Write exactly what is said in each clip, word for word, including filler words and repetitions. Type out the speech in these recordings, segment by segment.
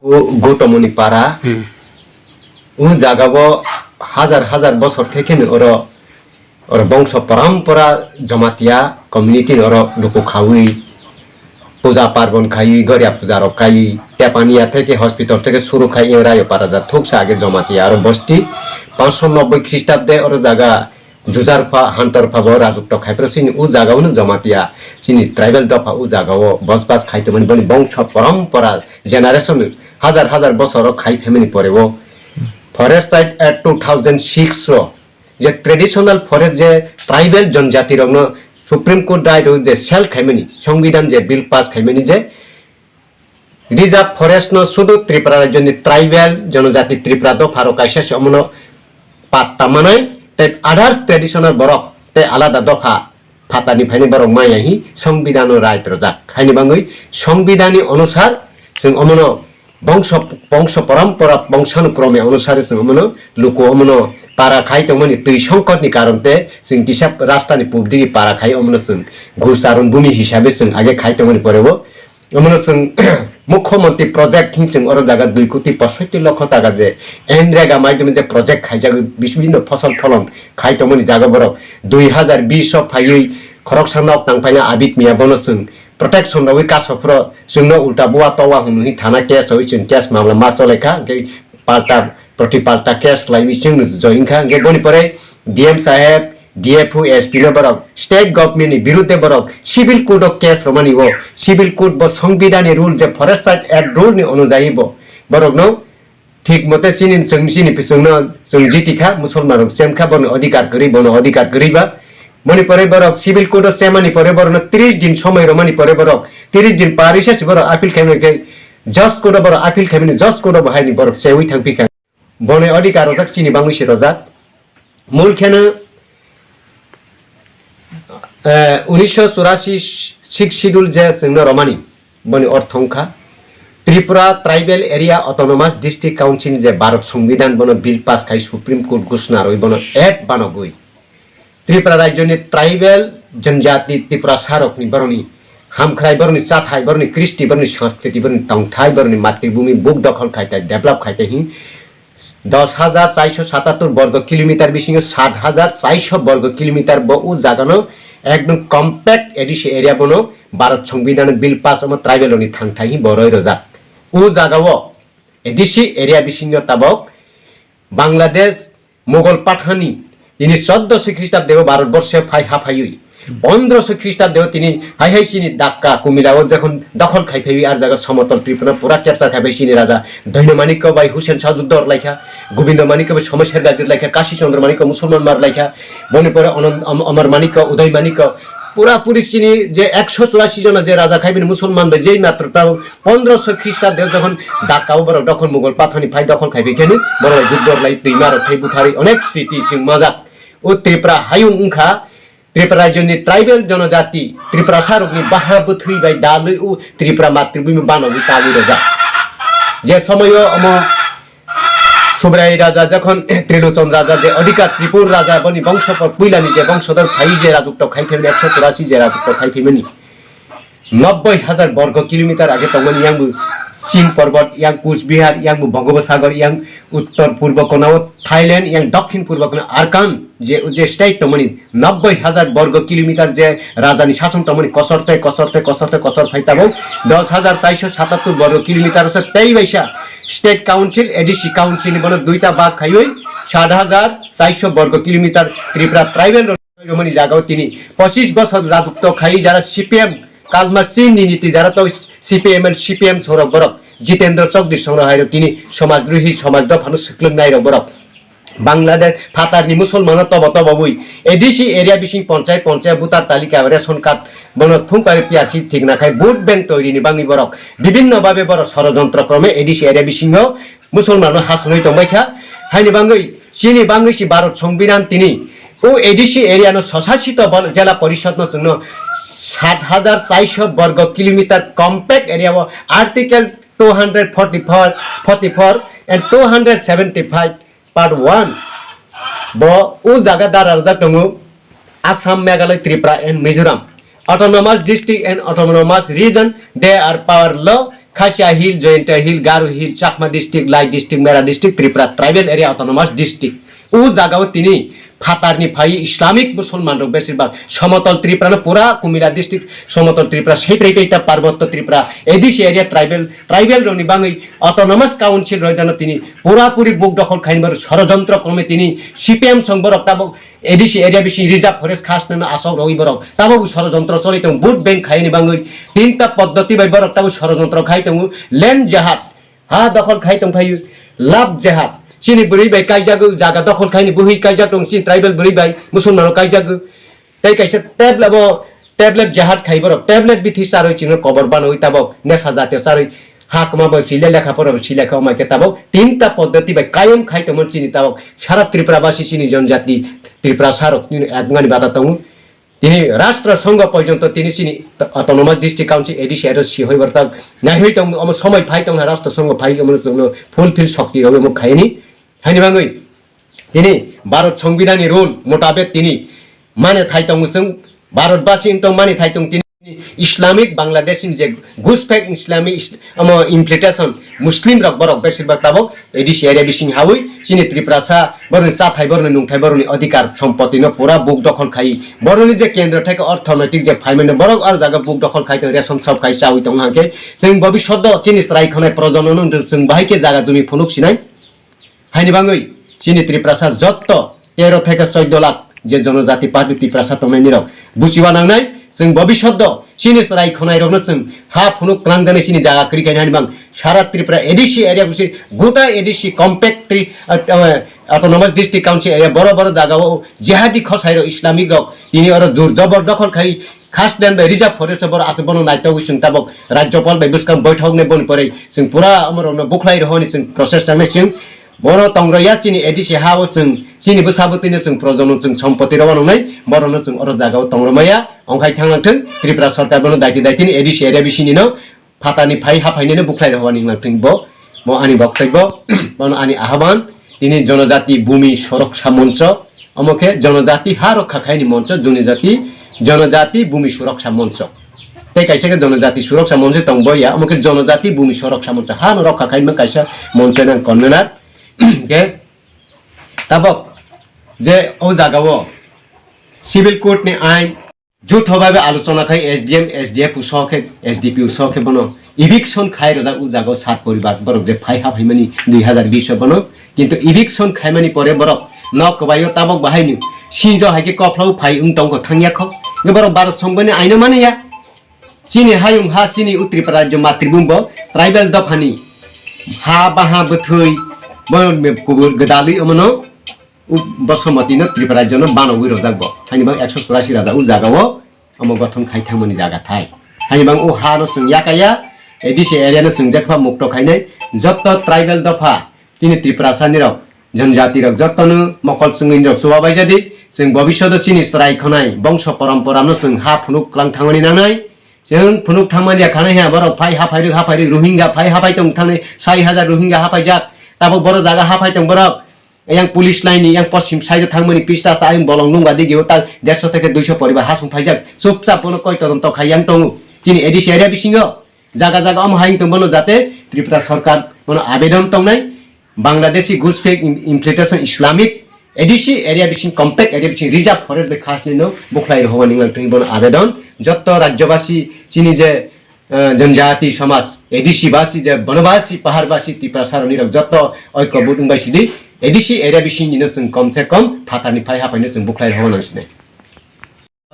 O Gotomoni para, Hmm. O jagao hazar hazar bosor thekeno oro, oro bongso parampara Jamatia community ni oro luku khawi puja parbon khaiwi, goria puja rok khaiwi, Tepania theke hospital theke suru khai Rayo para ja thuksa age Jamatia aro bosti pansho nobboi Khristabde oro jaga Jujarpha, Hantorpha bo rajukto khai phro chini o jaga o no Jamatia chini tribal dopha o jaga o bosbas khai tongmani boni bongso parampara generation hazar hazar bosor o khai phaimani pore o Forest Right Act two thousand six o je traditional forest je tribal jonjati rok no Supreme Court right o je sel khaimani, Songbidan je bill pass khaimani je Reserve forest no sudu Tripura rajyoni tribal jonojati Tripura dopha rok kaisa se omono patta manai tei others traditional borok tei alada dopha phatarni phaini borok maya hi Songbidan o right rwjak. Haini bangwi Songbidan ni onusar chwng omono bongso, bongso parampara bongsanukrome onusare chwng omono luku omono para khai tongmani twi songkotni karon tei chwng kisa rastani pubdigi para khai omono chwng ghur charun bumi hisabe chwng age khai tongmani pore o Omono chwng Mukhyamantri project hing chwng oro jaga dui koti posotti lokho taka je N rega maidhyome je project khaijagwi bisbinno phosol pholon khai tongmani jaga borok dui hazar bish o phaiwi khoroksa nok tang phaina Abid Miya bono chwng protection rogwi kaso phro chwngno ulta bua towa hwnwi thana case rogwi chwng case mamla ma cholaikha hwnkhe palta proti palta case laiwi chwngno join kha hwnkhe boni pore D M saheb, D F O, S P no borok state government ni birudde borok civil court o case romani o civil court bo Songbidan ni rule je Forest Right Act rule ni onujayi bo borok no thik mote chini chwng chini pising no chwng jiti kha musulman rok chem kha bono adhikar kwrwi bono adhikar kwrwi ba boni pore borok civil court o chemani pore borok no tris din somoi romani pore borok tris din parisa si borok appeal khaimani khe judge court o borok appeal khaimani judge court o bo haini borok chewi thang phi kha. Boni adhikar rojak chini bangwi se rojak. Mul kheno, eh, unisho churasi Sixth Schedule je chwngno romani, boni ortho wngkha Tripura Tribal Area Autonomous District Council je Bharat Songbidan bono bill pass khai Supreme Court ghosna rwi bono act banogwi. Tripura rajyoni tribal janjati Tiprasarokni borokni hamkhrai, borokni chathai, borokni kristi, borokni sanskriti, borokni tongthai, borokni matribhumi buk dokhol khai tai, develop khai tai hi dos hajar charsho satattor borgo kilometer bisingo sat hajar charsho borgo kilometer bo o jagano ekdom compact A D C area bono Bharat Songbidan bill pass omo tribal rokni thangthai hi boroi rojak. O jagao A D C area bisingo tabok Bangladesh Mughal Pathani tini choddoso Khristabdebo Bharatborsho phai haphaiwi, pondroso Khristabdebo tini hai hai chini Dhaka, Kumila o jokhon dokhol khai phaiwi ar jaga Somotol Tripura pura capture khai phai chini raja Dhoino Manikko bai Hussein Sajudda orlaikha, Gobindo Manikko bai Somasher Gaji orlaikha, Kashi Chandra Manikko Musulman mar laikha, boni pore Onom-, Om-, Omor Manikko, Uday Manikko, pura puri chini je ekso churasi jona je raja khai bini Musulman bai jei matro ta pondroso Khristabde jokhon Dhaka o borok dokhol Mughal Pathani phai dokhol khai phai kheno borok bai Buddhor lai twima rok thai butharwi onek sriti chwng majak. O Tripura hayung wngkha Tripura rajyoni tribal jonojati Tiprasarokni baha bwthwi bai dalwi o Tripura matribhumi banogwi tagwi rojak. Je somoio omo Subrai raja jokhon Trilochon raja je Adhikar Tripur raja boni bongso puilani je bongso dor phai je rajukto khai phaimani ekso churasi je rajukto khai phaimani. Nobboi hajar borgo kilometer age tongmani yang bo Chin porbot, yang Kuch Bihar, yang bo Bongoposagar, yang uttor purbo konao Thailand, yang dokhin purbo konao Arakan je, je state tongmani nobboi hajar borgo kilometer je rajani sason tongmani kosor tei kosor tei kosor tei kosor phai tabok dos hajar charsho satattor borgo kilometer se tei baisa state council, A D C council ni bono duita bag khaiwi sat hajar charsho borgo kilometer Tripura tribal rok romani jagao tini pochis bosor rajukto khai jara C P M Kalmar Singh ni niti jara to C P M and C P M sorok borok Jitendra Chokdhi songrok hai rok tini somaj drohi somaj dophano swklwng nai rok borok Bangladesh phatarni Musulmano tobo tobo bui A D C area bising ponchai ponchai voter talika ration card bono thung kari P R C thikna khai vote bank toiri ni bangwi borok bibinno babe borok sorojontro krome A D C area bisingo Musulmano ha swnwi tongbai kha. Haini bangwi, chini bangwi si Bharat Songbidan tini o A D C area no swsasito bon-, jela porishod no chwngno sat hajar charsho borgo kilometer compact area o Article two hundred forty-four, forty-four and two hundred seventy-five part one bo o jaga dara rwjak tongo. Assam, Meghalaya, Tripura and Mizoram, autonomous district and autonomous region, they are power law Khasia Hill, Jaintia Hill, Garo Hill, Chakma District, Lai District, Mera District, Tripura Tribal Area Autonomous District. O jagao tini phatarni phai Islamic Musulman rok besirbak Somotol Tripura no pura Kumila District, Somotol Tripura, Seitrai Peita, Parbotto Tripura, A D C area tribal, tribal rokni bangwi Autonomous Council rojano tini pura puri buk dokhol khaini borok sorojontro komwi tini C P M song borok tabuk A D C area bising reserve forest khas nana asok rogwi borok tabuk sorojontro choli tong vote bank khaini bangwi tinta poddoti bai borok tabuk sorojontro khai tongo land jihad. Ha dokhol khai tong phaio, love jihad. Chini bwrwi bai kaijago, jaga dokhol khaini bwrwi kaijak tong, chini tribal bwrwi bai, Musulman rok kaijago. Tei kaisa tablet bo, tablet jihad khai borok, tablet bithi charwi chini kobor banwi tabok, nesa jatiyo charwi, ha kwma bo sile, lekha pora bo sile kha, omai khe tabok, tinta poddoti bai kayam khai tongmani chini tabok, sara Tripura basi chini jonjati, Tripura sarok chini agmani bata tongo. Tini Rashtra Sangha porjonto tini chini Autonomous District Council A D C aro si hoi borok tak nai hoi tong omo somoi phai tong Rashtra Sangha phai omo chwngno fulfill shokti rogwi omo khaini. Haini bangwi tini Bharat Songbidanni rule motabek tini mane thai tongo chwng Bharat basi wng tong mani thai tong tini Islamic Bangladesh ni je Guspek Islamic Is-, omo implementation Muslim rok borok besirbak tabok A D C area bising hawi chini Tripura sa boroni chathai boroni nungthai boroni adhikar sompoti no pura buk dokhol khai boroni je kendro theke orthonoitik je phaimani borok ar jaga buk dokhol khai tong ration shop khai chawi tong hangke chwng bobishoto chini chwrai khonai projono no chwng bahai khe jaga jumi phunuk sinai. Haini bangwi chini Tiprasa jotto tero theke choiddo lakh je jonojati party Tiprasa tongnai nirok buchiwa nangnai, chwng bobishoto chini chwrai khonai rokno chwng ha phunuk kwlangjani chini jaga kwrwi khaini haini bang sara Tripura A D C area busi gota A D C compact tri-, ah, ah, Autonomous District Council area boro boro jaga o jihadi khosai rok Islamic rok tini oro jur jobor dokhol khai Khasden bai reserve forest boro aswk bono naitogwi chwng tabok Rajyapal bai bwskang boithok nai boni pore chwng pura omorokno bukhlai rw hwnwi chwng process changnai chwng bono tongrwya chini A D C ha o chwng chini bwsa bwtwino chwng projono chwng sompoti rw wanangnai borokno chwng oro jaga o tongrwmaya ongkhai thanglang thwng Tripura sorkar bono daiti daitini A D C area bisingni no phatani phai haphainino bukhlai rw hwnwi wnglang thwng bo mo ani boktobyo bono ani ahwan tini Jonojati Bhumi Suroksa Moncho. Omo khe Jonojati Ha Rokha Khaini Moncho, Jonojati, Jonojati Bhumi Suroksa Moncho. Tei kaisa khe Jonojati Suroksa Moncho tong bo ya, omo khe Jonojati Bhumi Suroksa Moncho. Ha no rokha khaima kaisa moncho nang convener. Khe tabok je o jaga o civil court ni ain jutho bhabe alochona khai S D M, S D F uso khe, S D P uso khe bono eviction khai rwjak o jaga o sat poribar borok je phai ha phaimani dui hazar bish o bono, kintu eviction khaimani pore borok nok kwbaio tabok bahaino sinjo hai khe kophla o phai wng tongkho thangya kho, hwnkhe borok Bharat Songho ni aino mani ya. Chini hayung ha chini o Tripura rajyo matribhumi bo tribal dophani ha baha bwthwi bo kubur gwdalwi omono u-, bo somoti no Tripura rajyo no banogwi rojak bo. Haini bang ekso churasi raja o jaga o omo gothon khai thangmani jaga thai. Haini bang o ha no chwng yakaya, A D C area no chwng jekpha mukto khainai, jotto tribal dopha chini Tripura sani rok, jonjati rok jotto no mokol chwngwi rok chuba baijadi, chwng bobishoto chini chwrai khonai bongso porompora no chwng ha phunuk kwlang thangmani nangnai. Chwng phunuk thangmani ya khanai ha borok phai haphai rwk haphai rwk Rohingya phai haphai tong thangni sai hajar Rohingya haphai jak. Tabok boro jaga haphai tong borok. Yang police line ni yang poschim side o thangmani pista sa ayung bolong nungba digi o ta derso theke duiso poribar hasung phaijak. Chupchap bono koi todonto khai yang tongo. Chini A D C area bisingo jaga jaga omo hayung tong bono jate Tripura sorkar bono abedon tongnai. Bangladeshi Guspek im-, Implementation Islamic A D C area bising compact area bising reserve forest bai khasni no bukhlai rw hwnwi wngtwi bono abedon jotto rajyobasi chini je, eh, jonjati somaj A D C basi je bonobasi pahar basi Tiprasa rok nirok jotto oikobut wngbai sidi A D C area bising nino chwng kom se kom phatani phai hapai no chwng bukhlai rw hwnwi sinai.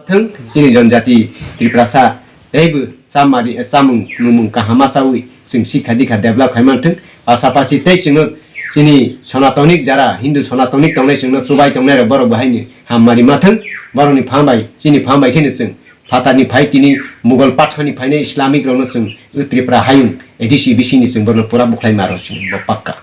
Thwng, chini jonjati Tiprasa teibo chamari, chamung nungmung kaham ma chawi chwng sikha dikha develop khai manthwng, pasapasi tei chwngno chini Sanatonik jara Hindu Sanatonik tongnai chwngno chubai tongnai rok borok bo haini hammari mathwng, borokni phan bai, chini phan bai kheno chwng phatarni phai tini Mughal Pathan ni phainai Islamic rokno chwng o Tripura hayung A D C bisingni chwng borokno pura bukhlai ma rw sini bo pakka.